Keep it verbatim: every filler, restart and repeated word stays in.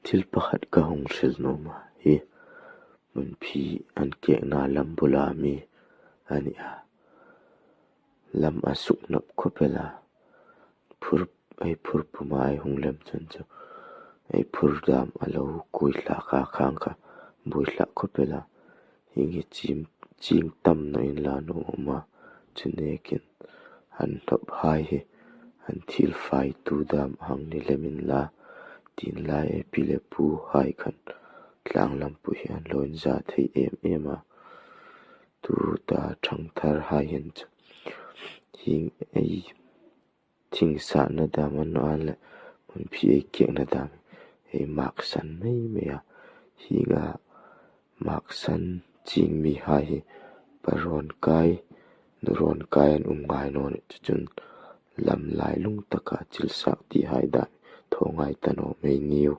Thil pakhat ka hung hril nuom a, hi hmunphi an kekna lam bula mi a ni a. Lam a suk nawp khawp el a. Phur, ei phur puma ei hung lem chun chu ei phur dam a lo kuoi hlak a, khang kha buoi hlak khawp el a. Hieng hi chim, ching tam naw inla nuom a, chu nekin an hnawp hai hi an thil faitu dam hang ni lem inla, tin lai ei pi le pu hai khan tlang lam pui hi an lo inza thei em em a. Tuta thangthar hai hin chu hieng ei thing satna dam a ni naw a, le hmunphi ei kekna dam ei maksan mei mei a. Hienga maksan ching mihai hi pa rawn kai, nu rawn kai an um ngai naw nih, chu chun lam lailung taka chil sak ti hai dam thaw ngai ta naw mei niu.